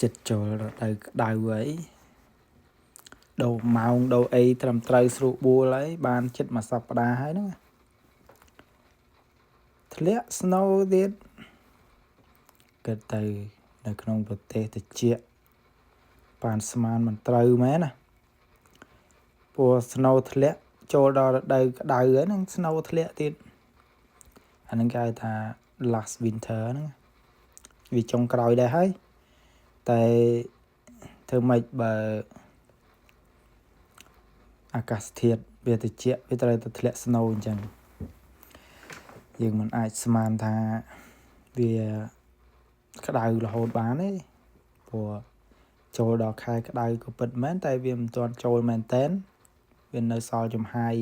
ចិត្តចូលរដូវក្តៅហើយដូរម៉ោងដូរអីត្រឹមត្រូវស្រួលបួលហើយបានចិត្តមួយសប្តាហ៍ហើយហ្នឹងធ្លាក់ snow ទៀតគិតទៅនៅក្នុងប្រទេសត្រជាក់បានស្មានមិនត្រូវមែនណាព្រោះ snow ធ្លាក់ចូលដល់រដូវក្តៅហើយហ្នឹង snow ធ្លាក់ទៀតអាហ្នឹងគេហៅថា last winter ហ្នឹងវាចុងក្រោយដែរហើយតែធ្វើម៉េចបើអាកាសធាតុវាត្រជាក់វាត្រូវតែធ្លាក់ snow អញ្ចឹងយើងមិនអាចស្មានថាវាក្តៅរហូតបានទេព្រោះចូលដល់ខែក្តៅក៏ពិតមែនតែវាមិនទាន់ចូលមែនតែនវានៅសល់ចំហាយ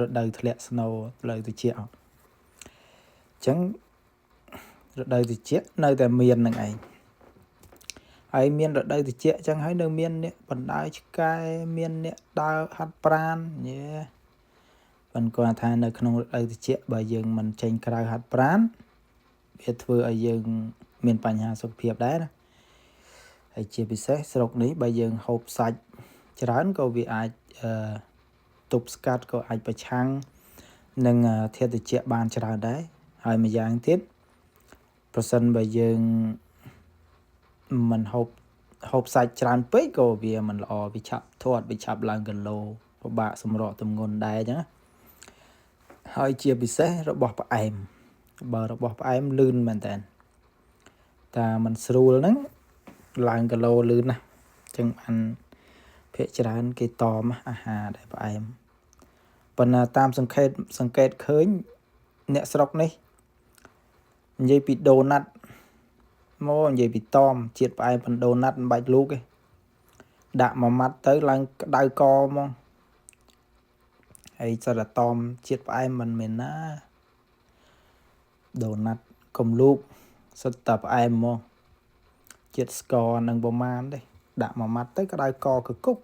រដូវធ្លាក់ snow រដូវត្រជាក់អញ្ចឹងរដូវត្រជាក់នៅតែមាននឹងឯងហើយមានរដូវត្រជាក់អញ្ចឹងហើយនៅមានអ្នកបណ្ដើរឆ្កែមានអ្នកដើរហាត់ប្រាណយេប៉ុន្តែគាត់ថានៅក្នុងរដូវត្រជាក់បើយើងមិនចេញក្រៅហាត់ប្រាណវាធ្វើឲ្យយើងមានបញ្ហាសុខភាពដែរណាហើយជាពិសេសស្រុកនេះបើយើងហូបសាច់ច្រើនក៏វាអាចអឺទប់ស្កាត់ក៏អាចប្រឆាំងនឹងធាតុត្រជាក់បានច្រើនដែរហើយម្យ៉ាងទៀតប្រសិនបើយើងមិនហូបហូបសាច់ច្រើនពេកក៏វាមិនល្អវាឆាប់ធាត់វាឆាប់ឡើងគីឡូពិបាកសម្រកទម្ងន់ដែរអញ្ចឹងហើយជាពិសេសរបស់ផ្អែមបើរបស់ផ្អែមលឿនមែនតើតាមិនស្រួលហ្នឹងឡើងគីឡូលឿនណាស់អញ្ចឹងបានភាកច្រើនគេតមអាហារដែលផ្អែមប៉ុន្តែតាមសង្កេតសង្កេតឃើញអ្នកស្រុកនេះនិយាយពីដូណាត់មកនិយាយពីតមជាតិផ្អែមប៉ុនដូណាត់មិនបាច់លូកទេដាក់មួយម៉ាត់ទៅឡើងក្តៅកហ្មងហើយសិតតែតមជាតិផ្អែមមិនមែនណាដូណាត់កុំលូកសិតតែផ្អែមហ្មងជាតិស្ករនឹងប្រមាណទេដាក់មួយម៉ាត់ទៅក្តៅកកគុក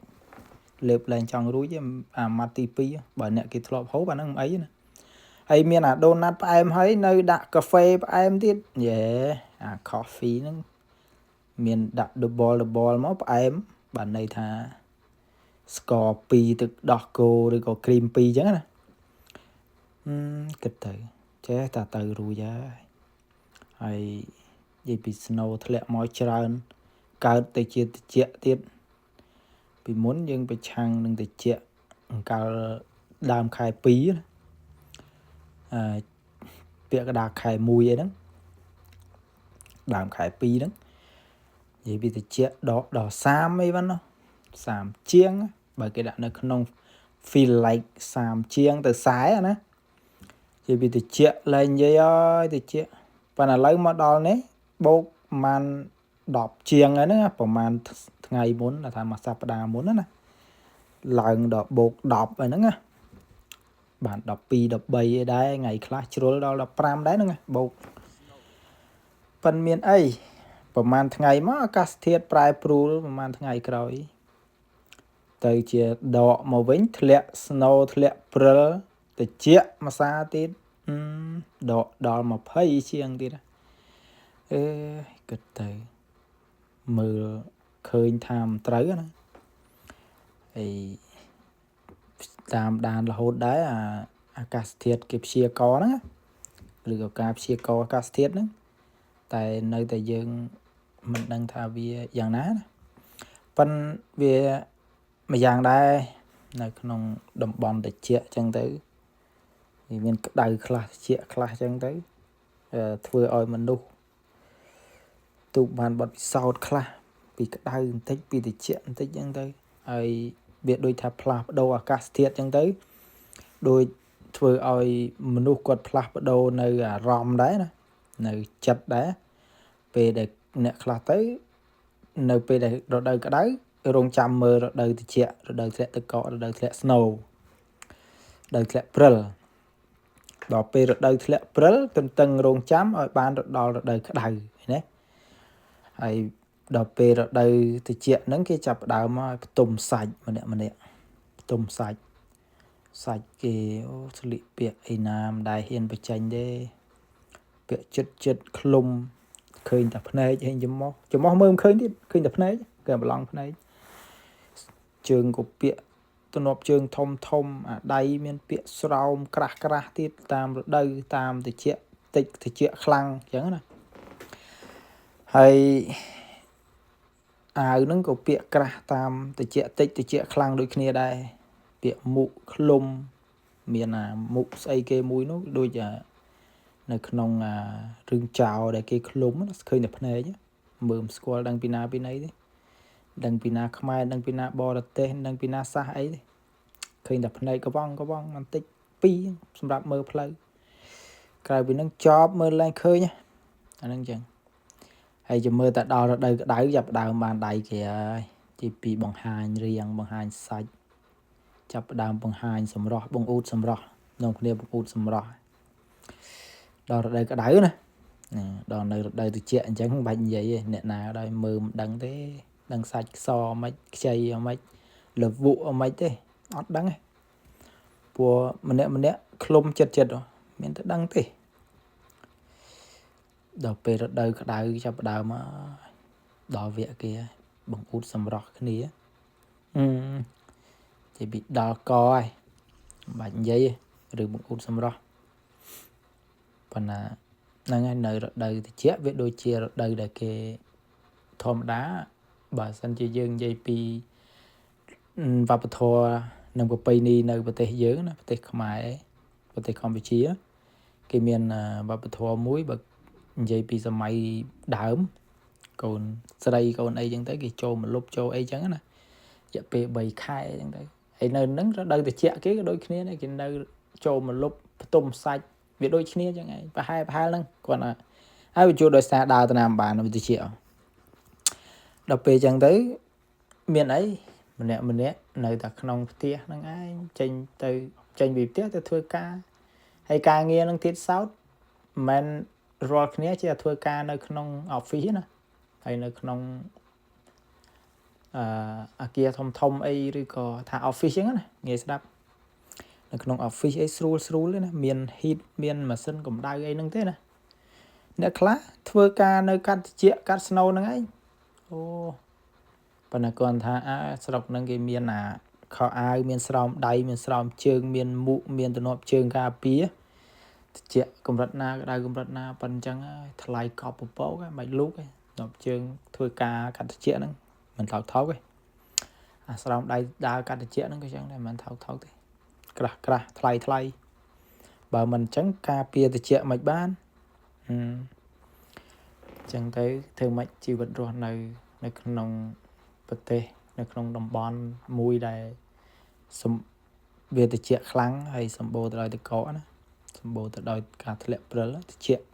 លេបលែងចង់រួចទេអាម៉ាត់ទី2បើអ្នកគេធ្លាប់ហូបអាហ្នឹងមិនអីណាហើយមានអាដូណាត់ផ្អែមហើយនៅដាក់កាហ្វេផ្អែមទៀតយេអា coffee ហ្នឹងមានដាក់ double double មកផ្អែមបានន័យថាស្ករ2ទឹកដោះគោឬក៏ cream 2អញ្ចឹងណាគិតទៅចេះតែទៅរួចហើយហើយនិយាយពី snow ធ្លាក់មកច្រើនកើតទៅជាត្រជាក់ទៀតពីមុនយើងប្រឆាំងនឹងត្រជាក់អង្កលដើមខែ2ណាអឺពាក់កណ្ដាលខែ1អីហ្នឹងដើមខែ2ហ្នឹងនិយាយពីត្រជាក់ដកដល់30អីហ្នឹង30ជាងបើគេដាក់នៅក្នុង feel like 30ជាងទៅ40ណានិយាយពីត្រជាក់លែងនិយាយអើយត្រជាក់ប៉ុន្តែឥឡូវមកដល់នេះបូកប្រហែល10ជាងហើយហ្នឹងប្រហែលថ្ងៃមុនថាមួយសប្តាហ៍មុនណាឡើងដល់បូក10ហើយហ្នឹងណាបាន12 13ឯដែរថ្ងៃខ្លះជ្រុលដល់15ដែរហ្នឹងបូកប៉ិនមានអីប្រហែលថ្ងៃមកអាកាសធាតុប្រែប្រួលប្រហែលថ្ងៃក្រោយទៅជាដកមកវិញធ្លាក់ snow ធ្លាក់ព្រិលតិចមួយសាទៀតដកដល់20ជាងទៀតអេគិតទៅមើលឃើញថាមិនត្រូវណាហើយតាមដានរហូតដែរអាអាកាសធាតុគេព្យាករហ្នឹងឬក៏ការព្យាករអាកាសធាតុហ្នឹងតែនៅតែយើងមិនដឹងថាវាយ៉ាងណាណាប៉ិនវាមួយយ៉ាងដែរនៅក្នុងតំបន់ត្រជាក់អញ្ចឹងទៅវាមានក្តៅខ្លះត្រជាក់ខ្លះអញ្ចឹងទៅធ្វើឲ្យមនុស្សទូកបានបទពិសោធន៍ខ្លះពីក្តៅបន្តិចពីត្រជាក់បន្តិចអញ្ចឹងទៅហើយវាដូចថាផ្លាស់ប្ដូរអាកាសធាតុអញ្ចឹងទៅដូចធ្វើឲ្យមនុស្សគាត់ផ្លាស់ប្ដូរនៅអារម្មណ៍ដែរណានៅចិត្តដែរពេលដែលអ្នកខ្លះទៅនៅពេលដែលរដូវក្តៅរងចាំមើលរដូវត្រជាក់រដូវធ្លាក់ទឹកកករដូវធ្លាក់ snow រដូវធ្លាក់ព្រិលដល់ពេលរដូវធ្លាក់ព្រិលទន្ទឹងរងចាំឲ្យបានដល់រដូវក្តៅណាហើយដល់ពេលរដូវត្រជាក់ហ្នឹងគេចាប់ផ្ដើមមកផ្ទុំសាច់ម្នាក់ម្នាក់ផ្ទុំសាច់សាច់គេអូស្លៀកពាក់អីណាមិនដែលហ៊ានបញ្ចេញទេពាក់ចិត្តចិត្តឃ្លុំ ឃើញតែភ្នែកហើយច្រមុះច្រមុះមើលមិនឃើញទៀតឃើញតែភ្នែកគេប្រឡងភ្នែកជើងក៏ពាក់ទំនប់ជើងធំធំអាដៃមានពាក្យស្រោមក្រាស់ក្រាស់ទៀតតាមរដូវតាមតិចតិចតិចខ្លាំងអញ្ចឹងណាហើយអាវហ្នឹងក៏ពាក្យក្រាស់តាមតិចតិចតិចខ្លាំងដូចគ្នាដែរពាក្យមុខឃ្លុំមានអាមុខស្អីគេមួយនោះដូចអានៅក្នុងអារឿងចោដែលគេឃ្លុំឃើញតែភ្នែកមើលមិនស្គាល់ដឹងពីណាពីណីទេដឹងពីណាខ្មែរដឹងពីណាបរទេសដឹងពីណាសាសអីទេឃើញតែភ្នែកកវងកវងបន្តិចពីរសម្រាប់មើលផ្លូវក្រៅពីហ្នឹងចប់មើលឡើងឃើញអាហ្នឹងចឹងហើយចាំមើលតែដល់រដូវក្តៅចាប់ដើមបានដៃគេហើយទីពីបង្ហាញរាងបង្ហាញសាច់ចាប់ដើមបង្ហាញសម្រស់បង្អួតសម្រស់នាំគ្នាបង្អួតសម្រស់ដល់រដូវក្តៅណាដល់នៅរដូវត្រជាក់អញ្ចឹងមិនបាច់និយាយទេអ្នកណាដោយមើលមិនដឹងទេដឹងសាច់ខ្សមិនខ្ចីមិនលវក់មិនទេអត់ដឹងទេព្រោះម្នាក់ម្នាក់ឃ្លុំចិត្តចិត្តមានតែដឹងទេដល់ពេលរដូវក្តៅចាប់ដើមដល់វគ្គគេបង្អួតសម្រស់គ្នានិយាយពីដល់កហើយមិនបាច់និយាយទេឬបង្អួតសម្រស់ប៉ុន្តែហ្នឹងហើយនៅរដូវត្រជាក់វាដូចជារដូវដែលគេធម្មតាបើសិនជាយើងនិយាយពីវប្បធម៌និងប្រពៃណីនៅប្រទេសយើងណាប្រទេសខ្មែរប្រទេសកម្ពុជាគេមានវប្បធម៌មួយបើនិយាយពីសម័យដើមកូនស្រីកូនអីចឹងទៅគេចូលមកលុបចូលអីចឹងណារយៈពេល3ខែចឹងទៅហើយនៅហ្នឹងរដូវត្រជាក់គេក៏ដូចគ្នាដែរគេនៅចូលមកលុបផ្ទុំសាច់វាដូចគ្នាចឹងឯងប្រហែលប្រហែលហ្នឹងគាត់ថាហើយវាជួដោយសារដើរទៅណាមិនបានវាត្រជាក់ដល់ពេលចឹងទៅមានអីម្នាក់ម្នាក់នៅតែក្នុងផ្ទះហ្នឹងឯងចេញទៅចេញពីផ្ទះទៅធ្វើការហើយការងារហ្នឹងទៀតសោតមិនរាល់គ្នាជាធ្វើការនៅក្នុង office ណាហើយនៅក្នុងអឺអាគារធំធំអីឬក៏ថា office ចឹងណាងាយស្ដាប់នៅក្នុង office អីស្រួលស្រួលទេណាមាន heat មានម៉ាស៊ីនកម្ដៅអីហ្នឹងទេណាអ្នកខ្លះធ្វើការនៅកាត់ត្រជាក់កាត់ snow ហ្នឹងឯងអូប៉ុន្តែគាត់ថាអាស្រុកហ្នឹងគេមានអាខោអាវមានស្រោមដៃមានស្រោមជើងមានមួកមានទំនប់ជើងការពារត្រជាក់កម្រិតណាក្តៅកម្រិតណាប៉ុន្តែអញ្ចឹងថ្លៃកប់ពពកមិនលូកទេទំនប់ជើងធ្វើការកាត់ត្រជាក់ហ្នឹងមិនថោកថោកទេអាស្រោមដៃដើរកាត់ត្រជាក់ហ្នឹងក៏ចឹងដែរមិនថោកថោកទេក្រាស់ក្រាស់ថ្លៃថ្លៃបើមិនអញ្ចឹងការពារត្រជាក់មិនបានអញ្ចឹងទៅធ្វើម៉េចជីវិតរស់នៅនៅក្នុងប្រទេសនៅក្នុងតំបន់មួយដែលសំវាត្រជាក់ខ្លាំងហើយសម្បូរទៅដោយទឹកកកណាសម្បូរទៅដោយការធ្លាក់ព្រិលត្រជាក់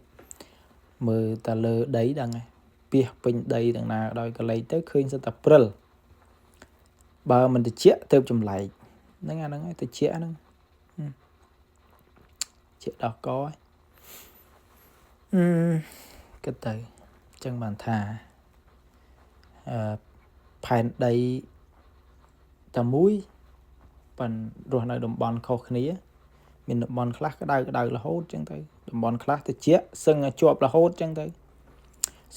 មើលតែលើដីដឹងហើយពីសពេញដីទាំងណាដោយកលេចទៅឃើញសិតតែព្រិលបើមិនត្រជាក់ទៅចម្លែកហ្នឹងអាហ្នឹងឯងត្រជាក់ហ្នឹងជាដោះកហើយអឺគិតទៅអញ្ចឹងបានថាអឺផែនដីតែមួយប៉ុន្តែរស់នៅតំបន់ខុសគ្នាមានតំបន់ខ្លះក្តៅក្តៅរហូតអញ្ចឹងទៅតំបន់ខ្លះត្រជាក់សឹងឲ្យជាប់រហូតអញ្ចឹងទៅ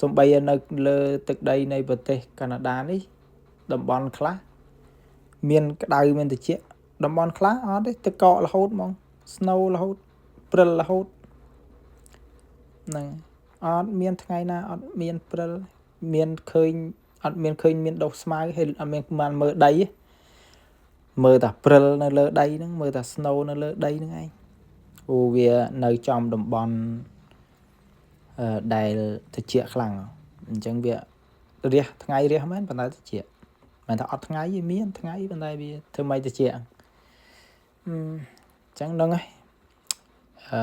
សំបីនៅលើទឹកដីនៃប្រទេសកាណាដានេះតំបន់ខ្លះមានក្តៅមានត្រជាក់តំបន់ខ្លះអត់ទេទឹកកករហូតហ្មង snow រហូតព្រិលរហូតហ្នឹងអត់មានថ្ងៃណាអត់មានព្រិលមានឃើញអត់មានឃើញមានដុះស្មៅហើយអត់មានបានមើលដីមើលតែព្រិលនៅលើដីហ្នឹងមើលតែ snow នៅលើដីហ្នឹងឯងព្រោះវានៅចំតំបន់អឺដែលត្រជាក់ខ្លាំងអញ្ចឹងវារះថ្ងៃរះមែនប៉ុន្តែត្រជាក់មិនថាអត់ថ្ងៃទេមានថ្ងៃប៉ុន្តែវាធ្វើម៉េចត្រជាក់អញ្ចឹងហ្នឹងហើយអឺ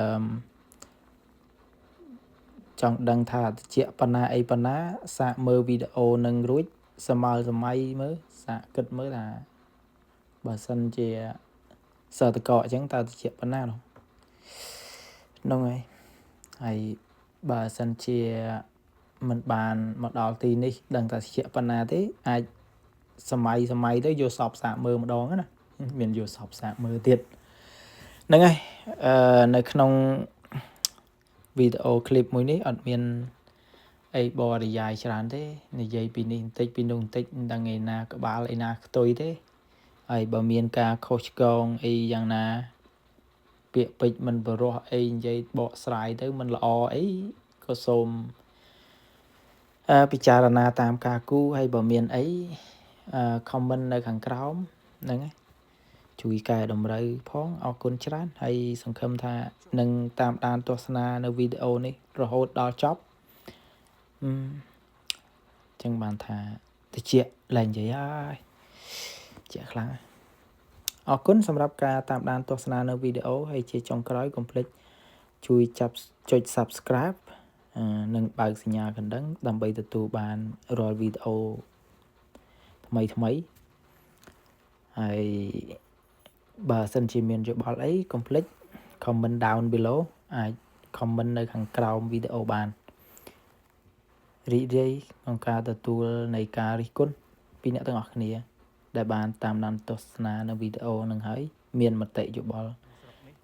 ចង់ដឹងថាត្រជាក់ប៉ុណ្ណាអីប៉ុណ្ណាសាកមើលវីដេអូនឹងរួចសម័យសម័យមើលសាកគិតមើលថាបើសិនជាសើតកអញ្ចឹងតើត្រជាក់ប៉ុណ្ណានោះហ្នឹងហើយហើយបើសិនជាមិនបានមកដល់ទីនេះដឹងថាត្រជាក់ប៉ុណ្ណាទេអាចសម័យសម័យទៅយកសពសាកមើលម្ដងណាមានយកសពសាកមើលទៀតហ្នឹងហើយអឺនៅក្នុងវីដេអូឃ្លីបមួយនេះអត់មាន អីបរិយាយច្រើនទេនិយាយពីនេះបន្តិចពីនោះបន្តិចមិនដឹងឯណាក្បាលឯណាខ្ទុយទេហើយបើមានការខុសឆ្គងអីយ៉ាងណាពាក្យពេចន៍មិនបរោះអីនិយាយបកស្រាយទៅមិនល្អអីក៏សូមពិចារណាតាមការគូហើយបើមានអី comment នៅខាងក្រោមហ្នឹងហើយជួយកែតម្រូវផងអរគុណច្រើនហើយសង្ឃឹមថានឹងតាមដានទស្សនានៅវីដេអូនេះរហូតដល់ចប់អឺចឹងបានថាតិចឡើងនិយាយហើយជាខ្លាំងអរគុណសម្រាប់ការតាមដានទស្សនានៅវីដេអូហើយជាចុងក្រោយកុំភ្លេចជួយចាប់ចុច Subscribe និងបើកសញ្ញាកណ្ដឹងដើម្បីទទួលបានរាល់វីដេអូថ្មីថ្មីហើយបើសិនជាមានយោបល់អីកុំភ្លេច comment down below អាច comment នៅខាងក្រោមវីដេអូបានរីករាយក្នុងការទទួលនៃការរិះគន់ពីអ្នកទាំងអស់គ្នា ដែលបានតាមដានទស្សនានៅវីដេអូនឹងហើយមានមតិយោបល់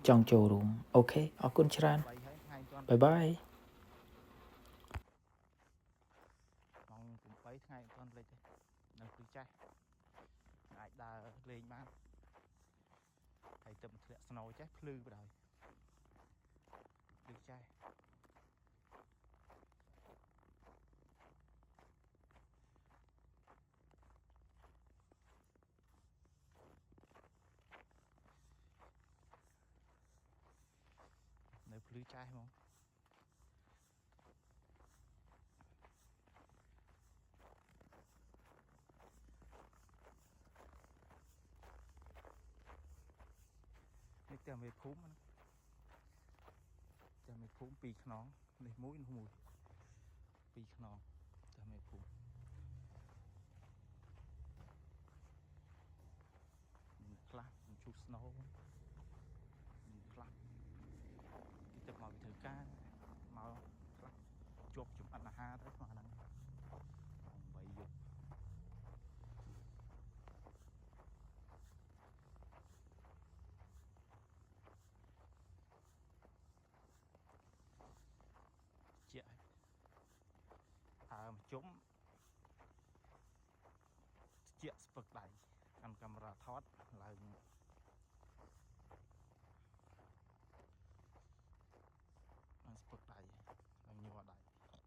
ចង់ចូលរួម OK អរគុណច្រើន bye bye. ម៉ោង8ថ្ងៃមិនទាន់លិចទេនៅព្រឹកចាស់អាចដើរលេងបានហើយទៅមកធ្លាក់ snow ចេះភ្លឺបណ្ដោយភ្លឺចេះនៅភ្លឺចេះហ្មងនេះផ្ទះមេភូមិណាផ្ទះមេភូមិពីរខ្នងនេះមួយនោះមួយពីរខ្នងផ្ទះមេភូមិមានខ្លះឈូស snow មានខ្លះគេទៅមកពីធ្វើការមកខ្លះជាប់ចំអិនអាហារទៅមកហ្នឹង8យប់ជាអើមជុំជាស្ពឹកដៃកាន់កាមេរ៉ាថតឡើងឡើងស្ពឹកដៃឡើងញ័រដៃគេថា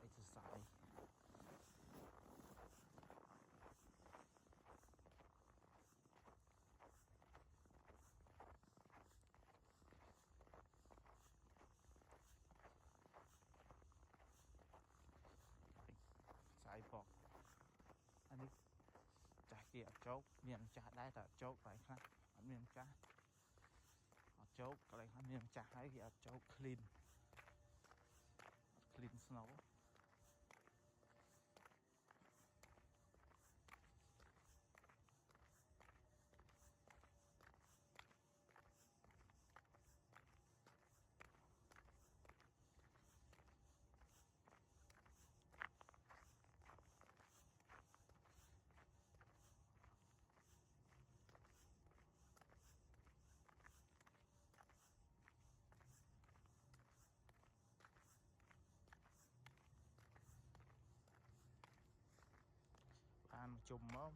exercise ខ្សែបកអានេះចាស់គេអត់ជោគមានម្ចាស់ដែរតែអត់ជោគកន្លែងខ្លះអត់មានម្ចាស់អត់ជោគកន្លែងខ្លះមានម្ចាស់ហើយគេអត់ជោគ clean អត់ clean snow បានមកជុំមក